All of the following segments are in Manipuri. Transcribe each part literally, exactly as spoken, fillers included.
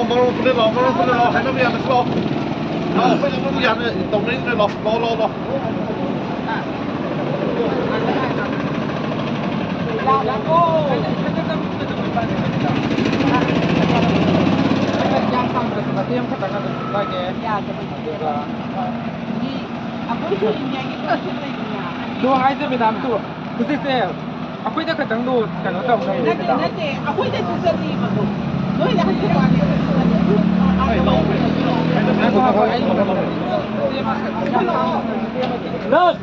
ꯃꯔꯣꯟ ꯄꯨꯂꯦ ꯂꯥꯛꯑꯣ, ꯃꯔꯣꯟ ꯄꯨꯂꯦ ꯂꯥꯛꯑꯣ, ꯍꯥꯏꯅꯕ ꯌꯥꯅꯁꯤ ꯂꯥꯛꯑꯣ꯫ ꯂꯥꯛꯑꯣ, ꯑꯩꯈꯣꯏ ꯂꯝꯗꯝ ꯌꯥꯅ ꯇꯧꯅꯔꯤꯕꯅꯦ, ꯂꯥꯛꯑꯣ, ꯂꯥꯛꯑꯣ, ꯂꯥꯛꯑꯣ, ꯂꯥꯛꯑꯣ꯫ ꯌꯥꯝ ꯁꯥꯡꯗ꯭ꯔꯁꯨ ꯃꯇꯦꯛ ꯑꯃꯈꯛꯇꯪ ꯑꯗꯨꯝ ꯆꯠꯆꯒꯦ꯫ ꯌꯥꯗꯕꯅꯤ꯫ ꯑꯗꯨꯒ ꯃꯤ ꯑꯩꯈꯣꯏꯁꯨ ꯏꯟꯗꯤꯌꯥꯒꯤ ꯄꯣꯠꯁꯨ ꯂꯩꯕꯅꯦ꯫ ꯑꯗꯨ ꯍꯥꯏꯁꯦ, ꯃꯦꯗꯥꯝ, ꯇꯨ, ꯍꯧꯖꯤꯛꯁꯦ ꯑꯩꯈꯣꯏꯗ ꯈꯛꯇꯪꯗꯣ ꯀꯩꯅꯣ ꯇꯧꯈ꯭ꯔꯦ꯫ ꯅꯠꯇꯦ, ꯅꯠꯇꯦ, ꯑꯩꯈꯣꯏꯗꯁꯨ ꯆꯠꯂꯤꯕꯗꯣ꯫ ꯅꯣꯏꯗ ꯍꯟꯗꯛ ꯋꯥꯅꯤ꯫ ꯉꯥꯏꯈꯣ, ꯉꯥꯏꯈꯣ, ꯑꯩ ꯂꯥꯁ!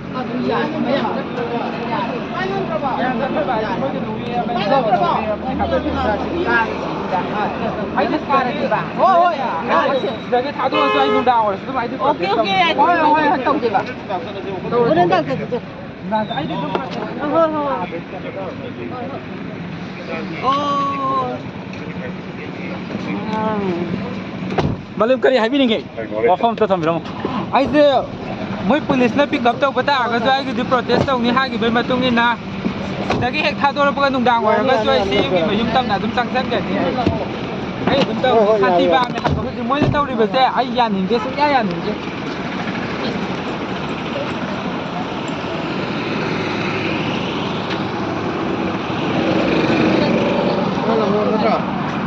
ꯍꯣꯏ, ꯍꯣꯏ, ꯁꯤꯗꯒꯤ ꯊꯥꯗꯣꯛꯑꯁꯨ ꯑꯩ ꯅꯨꯡꯗꯥꯡ ꯑꯣꯏꯔꯁꯨ ꯑꯗꯨꯝ ꯑꯩꯗꯤ ꯑꯣꯀꯦ, ꯑꯣꯀꯦ, ꯌꯥꯏ꯫ ꯍꯣꯏ, ꯍꯣꯏ, ꯍꯣꯏ, ꯇꯧꯖꯦꯕ꯫ ꯍꯣꯔꯦꯟ ꯇꯧꯖꯦ꯫ ꯍꯣꯏ, ꯍꯣꯏ, ꯍꯣꯏ꯫ ꯑꯣ꯫ ꯃꯥꯂꯦꯝ, ꯀꯔꯤ ꯍꯥꯏꯕꯤꯅꯤꯡꯉꯤ? ꯋꯥꯐꯝ ꯑꯝꯇ ꯊꯝꯕꯤꯔꯝꯃꯨ꯫ ꯑꯩꯁꯦ ꯃꯣꯏ ꯄꯨꯂꯤꯁꯅ ꯄꯤꯛ ꯑꯞ ꯇꯧꯕ ꯇꯥꯔꯒꯁꯨ ꯑꯩꯒꯤꯗꯤ ꯄ꯭ꯔꯣꯇꯦꯁ ꯇꯧꯅꯤ ꯍꯥꯏꯈꯤꯕꯒꯤ ꯃꯇꯨꯡ ꯏꯟꯅ ꯁꯤꯗꯒꯤ ꯍꯦꯛ ꯊꯥꯗꯣꯔꯛꯄꯒ ꯅꯨꯡꯗꯥꯡ ꯑꯣꯏꯔꯒꯁꯨ ꯑꯩ ꯁꯤ ꯌꯨꯝꯒꯤ ꯃꯌꯨꯝ ꯇꯝꯅ ꯑꯗꯨꯝ ꯆꯪꯁꯤꯟꯒꯅꯤ꯫ ꯑꯩ ꯑꯩ ꯑꯗꯨꯝ ꯇꯧꯅꯤ꯫ ꯍꯣꯏ, ꯍꯣꯏ, ꯁꯥꯟꯇꯤ ꯌꯥꯅꯤ, ꯌꯥꯅꯤ꯫ ꯄꯥꯝꯃꯦ ꯍꯥꯏꯕ ꯍꯧꯖꯤꯛ ꯃꯣꯏꯅ ꯇꯧꯔꯤꯕꯁꯦ ꯑꯩ ꯌꯥꯅꯤꯡꯗꯦ, ꯁꯨꯡꯌꯥ ꯌꯥꯅꯤꯡꯗꯦ꯫